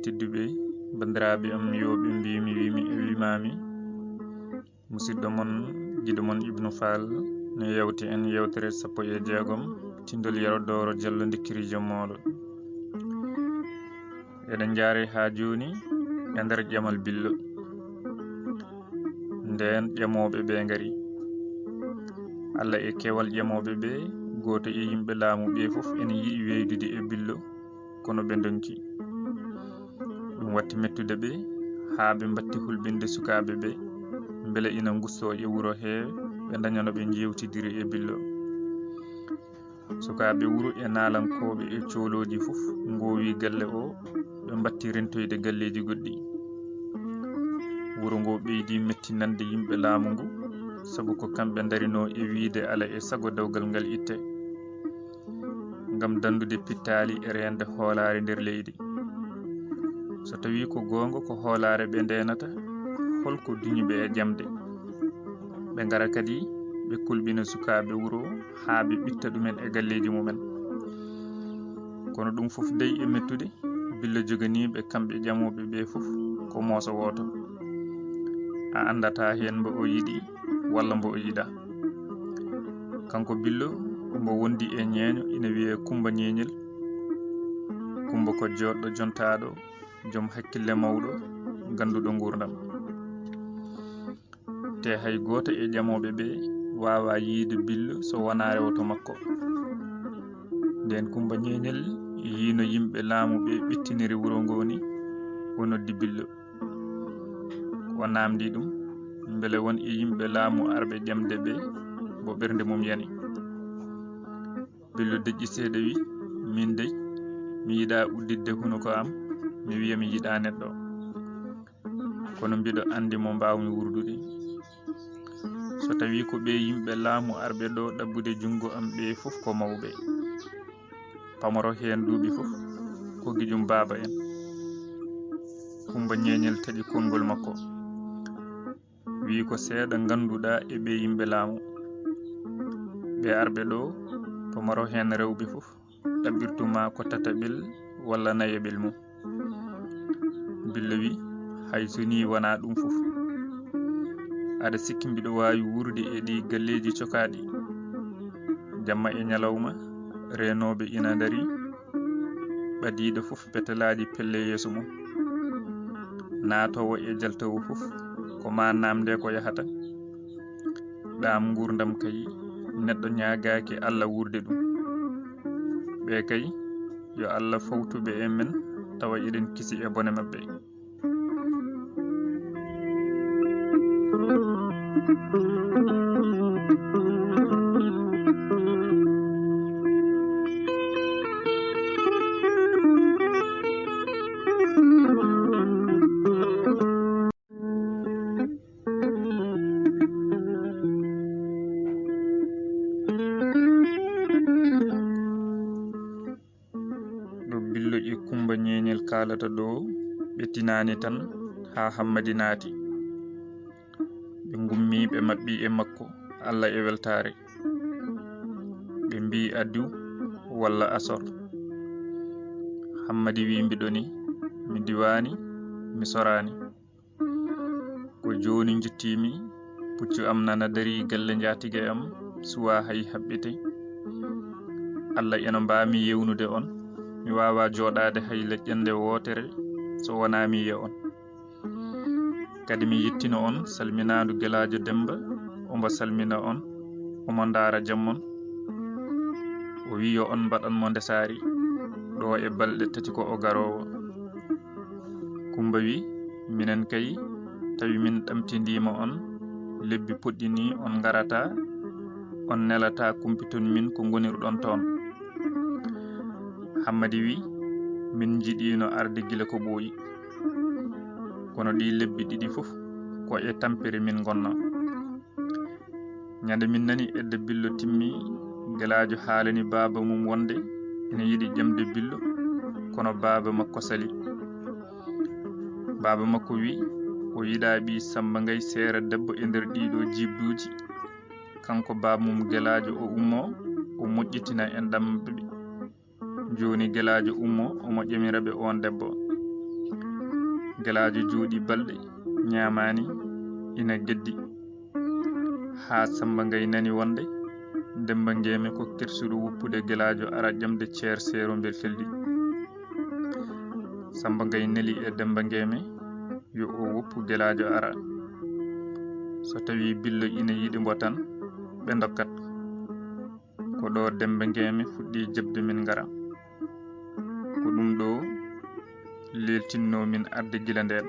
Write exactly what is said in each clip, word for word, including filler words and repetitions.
tedduɓe, banndiraaɓe am yooɓe, mbiymi, wimi e wimaami, musidɗo mon, giɗo mon Ibnu Faal, no yewti en yewtere sappo e jeegom, tindol Yero Dooro Jallo Ndikkiri Jom Moolo. Eɗen njaare haa jooni e nder ƴamal Billo. Ndeen ƴamooɓe ɓe ngari. Alla e keewal ƴamooɓe ɓe, gooto e yimɓe laamu ɓe fof ene yiɗi weydude e Billo, kono ɓe ndonki. Ɗum watti mettude ɓe, haa ɓe mbatti hulɓinde sukaaɓe ɓe, mbele ina ngustoo e wuro he, ɓe ndaña no ɓe njeewtidiri e Billo. Sukaaɓe wuro e naalankooɓe e coolooji fof ngoowi galle o, ɓe mbatti rentoyde galleeji goɗɗi. Wuro ngo ɓeydi mettinande yimɓe laamu ngu, sabu ko kamɓe ndarinoo e wiyde ala e sago dewgal ngal itte, ngam danndude pittaali e reende hoolaare nder leydi. So tawii ko goonga ko hoolaare ɓe ndeenata, hol ko duñi ɓe e ƴamde? Ɓe ngara kadi, ɓe kulɓina sukaaɓe wuro haa ɓe ɓitta ɗumen e galleeji mumen. Kono ɗum fof dey e mettude, Billo joganii ɓe kamɓe ƴamooɓe ɓe fof ko mooso wooto. A anndataa heen mbo o yiɗi walla mbo o yiɗaa. Kanko Billo, mbo wondi e ñeeño ina wiyee Kummba Ñeeñel. Kummba ko jooɗɗo jontaaɗo, joom hakkille mawɗo, gannduɗo nguurndam. Te hay gooto e ƴamooɓe ɓe waawaa yiyde Billo so wonaa rewto makko. Ndeen Kummba Ñeeñel yii no yimɓe laamu ɓe ɓittiniri wuro ngo ni, o noddi Billo. O naamndii ɗum, mbele won e yimɓe laamu arɓe ƴamde ɓe mbo ɓernde mum yani. Billo deƴƴi seeɗa, wi, "Miin dey, mi yiɗaa udditde hunuko am, mi wiya mi yiɗaa neɗɗo. Kono mbiɗo anndi mo mbaawmi wurdude. So tawii ko ɓee yimɓe laamu arɓe ɗo ɗabbude junngo am ɓee fof ko mawɓe, pamaro heen duuɓi fof, ko giƴum baaba en." Kummba Ñeeñel taƴi konngol makko. Wii, "Ko seeɗa ngannduɗaa e ɓee yimɓe laamu. Ɓee arɓe ɗo, pamaro heen rewɓe fof, ɗaɓɓirtu ma ko tataɓel walla nayaɓel mum." Billo wi, "Hay so nii wonaa ɗum fof, aɗa sikki mbiɗo waawi wuurde e ɗii galleeji cokaaɗi? Jamma e ñalawma, reenooɓe ina ndarii, ɓadiiɗo fof petelaaji pelle yeeso mum. Naatoowo e jaltoowo fof, ko ma naamnde ko yahata. Ɗaam nguurndam kay, neɗɗo ñaagaaki Alla wuurde ɗum. Ɓee kay, yo Alla fawtu ɓe e men, tawa eɗen kisi e bone maɓɓe." Ɗo Billo e Kummba Ñeeñel kaalata ɗo, ɓe tinaani tan haa Hammadi naati. Ɓe ngummi, ɓe maɓɓi e makko, Alla e weltaare. Ɓe mbii, "Addu walla asor." Hammadi wii, "Mbiɗo ni, mi diwaani, mi soraani. Ko jooni njottiimi, puccu am nana darii galle njaatige am, suwaa hay haɓɓite. Alla eno mbaami yewnude on, mi waawaa jooɗaade hay leƴƴannde wootere so wonaa mi yiya on. Kadi mi yettino on salminaandu Gelaajo Demmba, omo salmina on, omo ndaara jam mon. O wi yo on mbaɗan mo ndesaari, ɗo e balɗe tati ko o garoowo." Kummba wi, "Minen kay, tawi min ɗamtindiima on, lebbi puɗɗi ni on ngarataa, on nelataa kumpiton min ko ngonirɗon toon." Hammadi wi, "Min njiɗiino arde gila ko ɓooyi. Kono ɗii lebbi ɗiɗi fof ko e tampere min ngonnoo. Ñande min nani edda Billo timmi, Gelaajo haalani baaba mum wonde ene yiɗi ƴamde Billo, kono baaba makko sali. Baaba makko wi o yiɗaa ɓii Sammba Ngay seera debbo e nder ɗiɗo jiibduuji. Kanko baaba mum Gelaajo o ummo, o moƴƴitina enɗam maɓɓe. Jooni Gelaajo ummo, omo ƴamira ɓe oon debbo." Gelaajo jooɗi balɗe, ñaamaani, ina geddi. Haa Samba Ngay nani wonde Demba Ngeeme ko kersuɗo woppude Gelaajo ara ƴamde Ceer Seero Mberkeldi. Samba Ngay neli e Demba Ngeeme yo o woppu Gelaajo ara. So tawi Billo ina yiɗi mbo tan, ɓe ndokkat. Ko ɗo Demba Ngeeme fuɗɗi jaɓde min ngara. Ko ɗum ɗo leeltinnoo min arde gila ndeen.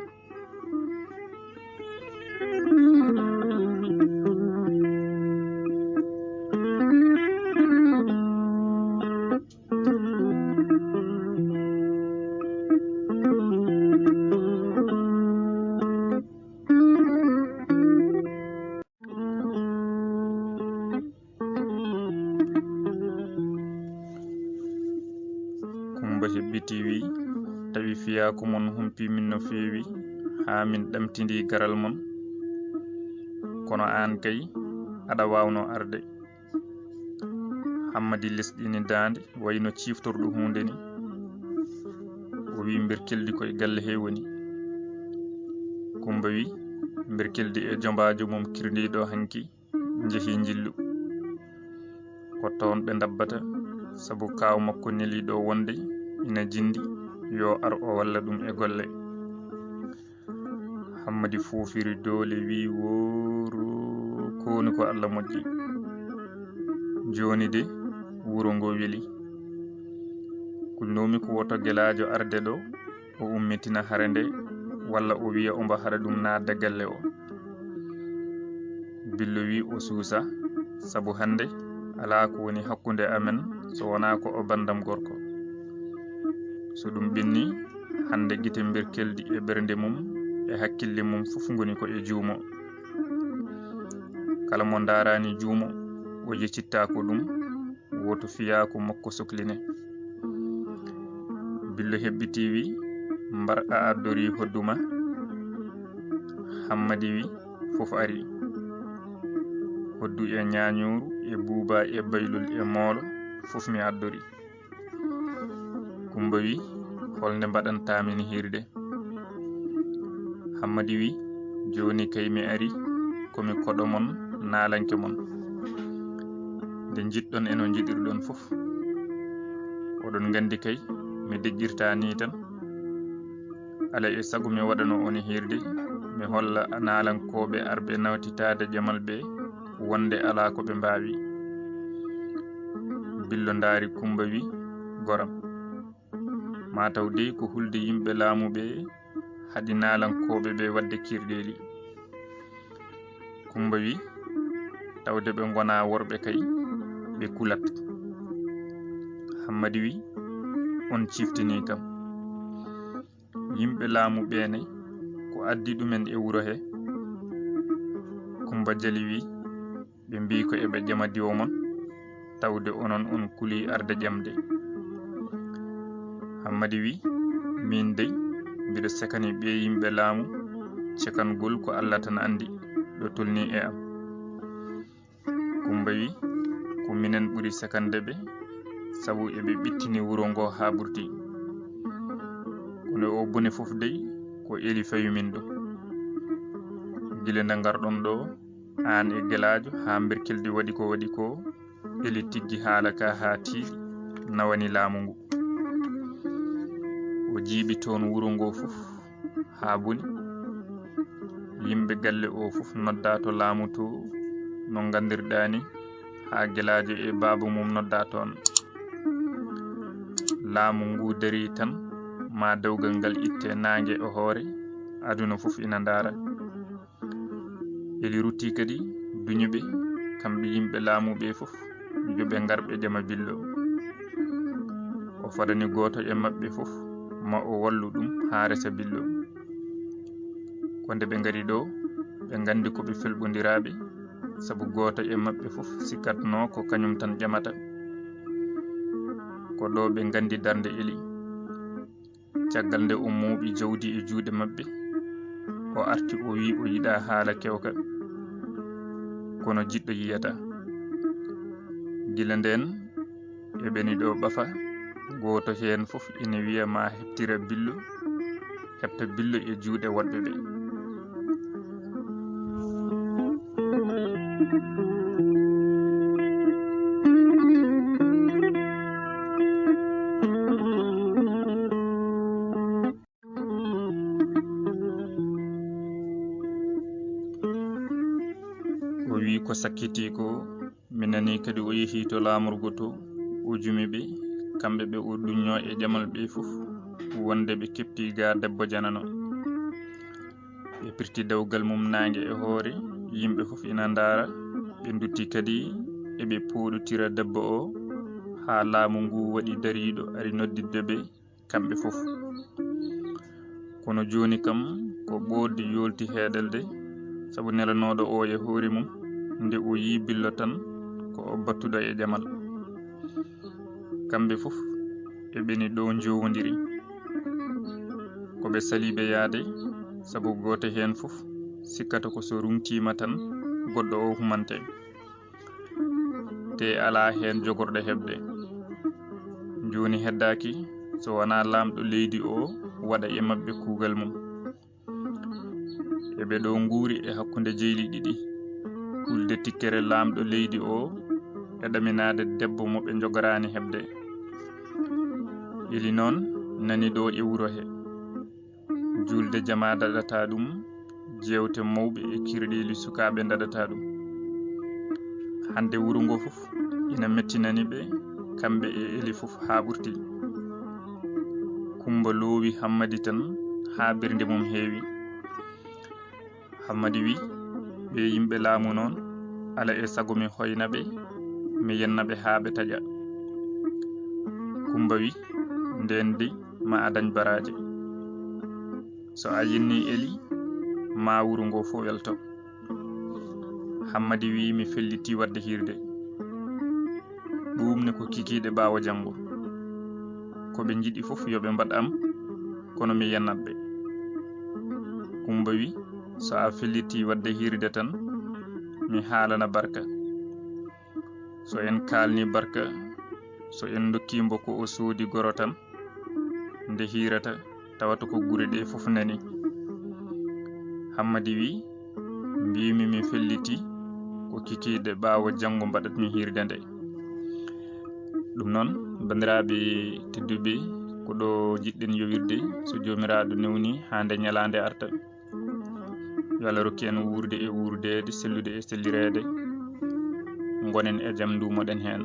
Kumba hebbiti wi, tawi fiyaaku mon humpi min no feewi, haa min ɗamtindi garal mon. Kono aan kay, aɗa waawnoo arde. Hammadi lesɗini daande, wayno ciiftorɗo huunde ni. O wi, Mberkeldi koye galle he woni. Kumba wi, Mberkeldi e jombaajo mum kirdiiɗo hanki, njehi njillu. Ko toon ɓe ndabbata, sabu kaaw makko neli ɗo wonde ina jindi, yo ar o walla ɗum e golle. Hammadi foofiri doole, wi, woro, kowoni ko Allah moƴƴi. Jooni de, wuro ngo weli. Kulnoomi ko woto Gelaajo arde ɗo, o ummitina hare nde, walla o wiya ombo haɗa ɗum naatde galle o. Billo wi o suusa, sabu hannde alaa ko woni hakkunde amen so wonaa ko o banndam gorko. So ɗum ɓenni, hannde gite Mberkeldi e ɓernde mum e hakkille mum fof ngoni ko e juumo. Kala mo ndaaraani juumo, o yeccittaako ɗum, woto fiyaaku makko sokline. Billo hebbiti wi, mbar a addori hoddu ma? Hammadi wi, fof ari. Hoddu e ñaañooru e buuba e baylol e moolo, fof mi addori. Kumba wi, holnde mbaɗantaa min hiirde? Hammadi wi, jooni kay mi ari, ko mi koɗo mon, naalanke mon. Nde njiɗɗon e no njiɗirɗon fof. Oɗon nganndi kay, mi deƴƴirtaa nii tan. Alaa e sago mi waɗano on hiirde, mi holla naalankooɓe arɓe nawtitaade jamal ɓe wonde alaa ko ɓe mbaawi. Billo ndaari Kumba wi, goram. Maa taw dey ko hulde yimɓe laamu ɓe haɗi naalankooɓe ɓe waɗde kiirɗeeli. Kumba wi, tawde ɓe ngonaa worɓe kay, ɓe kulat. Hammadi wi, on ciftinii kam. Yimɓe laamu ɓee ne, ko addi ɗumen e wuro he? Kumba Jali wi, ɓe mbii ko eɓe ƴama diwo mon, tawde onon on kulii arde ƴamde. Hammadi wi, miin dey, mbiɗo sekani ɓee yimɓe laamu, cekangol ko Alla tan anndi ɗo tolnii e am. Kumba wi, ko minen ɓuri sekande ɓe, sabu eɓe ɓittini wuro ngo haa ɓurti. Kono o bone fof dey, ko Eli fawi min ɗum. Gila nde ngarɗon ɗo, aan e Gelaajo haa Mberkeldi waɗi ko waɗi ko, Eli tiggi haala ka haa tiiɗi, nawani laamu ngu. O jiiɓi toon wuro ngo fof haa boni. Yimɓe galle o fof noddaa to laamu to, no nganndirɗaa ni, haa Gelaajo e baaba mum noddaa toon. Laamu ngu darii tan, maa dawgal ngal itte naange e hoore, aduna fof ina ndaara. Eli rutti kadi duñuɓe, kamɓe yimɓe laamu ɓe fof, yo ɓe ngar ɓe ƴama Billo. O fodani gooto e maɓɓe fof, ma o wallu ɗum haa resa Billo. Ko nde ɓe ngari ɗo, ɓe nganndi ko ɓe felɓondiraaɓe, sabu gooto e maɓɓe fof sikkatnoo ko kañum tan ƴamata. Ko ɗo ɓe nganndi darnde Eli. Caggal nde o mooɓi jawdi e juuɗe maɓɓe, o arti o wi o yiɗaa haala kewka, kono jiɗɗo yiyata. Gila ndeen, eɓeni ɗo ɓafa, gooto heen fof ina wiya ma heɓtira Billo, ƴetta billo e juuɗe woɗɓe ɓe. O wi ko sakkiti ko, mi nani kadi o yehi to laamorgo to, o jumi ɓe, kamɓe ɓe o duñño e jamal ɓe fof, wonde ɓe kepti ga debbo janano. Ɓe pirti dawgal mum naange e hoore, yimɓe fof ina ndaara, ɓe ndutti kadi eɓe pooɗotira debbo o, haa laamu ngu waɗi dariiɗo ari noddidde ɓe, kamɓe fof. Kono jooni kam ko ɓoodde yoolti heedelde, sabu nelanooɗo o e hoore mum, nde o yii billo tan ko o battuɗo e jamal. Kamɓe fof eɓeni ɗo njowondiri. Ko ɓe saliiɓe yahde, sabu gooto heen fof sikkata ko so ruŋtiima tan goɗɗo o humante. Te alaa heen jogorɗo heɓde. Jooni heddaaki so wonaa laamɗo leydi o waɗa e maɓɓe kuugal mum. Eɓe ɗo nguuri e hakkunde jeyli ɗiɗi. Hulde tikkere laamɗo leydi o e ɗaminaade debbo mo ɓe njogoraani heɓde. Eli noon nani ɗo e wuro he. Juulde jamaa daɗata ɗum, jeewte mawɓe e kirɗeeli sukaaɓe daɗata ɗum. Hannde wuro ngo fof ina mettinani ɓe, kamɓe e Eli fof haa ɓurti. Kummba loowi Hammadi tan haa bernde mum heewi. Hammadi wi, ɓe yimɓe laamu noon, ala e sago mi hoyna ɓe, mi yenna ɓe haa ɓe taƴa. Kummba wi, ndeen dey ma a dañ baraaji. So a yenni Eli, ma wuro ngo fof welto. Hammadi wi, mi felliti waɗde hiirde. Ɗum ne ko kikiiɗe ɓaawo janngo. Ko ɓe njiɗi fof yo ɓe mbaɗ am, kono mi yennat ɓe. Kummba wi, so a felliti waɗde hiirde tan, mi haalana Barka. So en kaalni Barka, so en ndokki mbo ko o soodi goro tan, nde hiirata tawata ko gure ɗe fof nani. Hammadi wi, mbimi mi felliti ko kikiiɗe ɓaawo janngo mbaɗatmi hiirde nde. Ɗum noon, banndiraaɓe tedduɓe, ko ɗo njiɗɗen yowirde, so Joomiraaɗo newni haa nde ñalaande arta. Yo Allah rokku en wuurde e wuurdeede, sellude e sellireede. Ngonen e jam, nduumoɗen heen.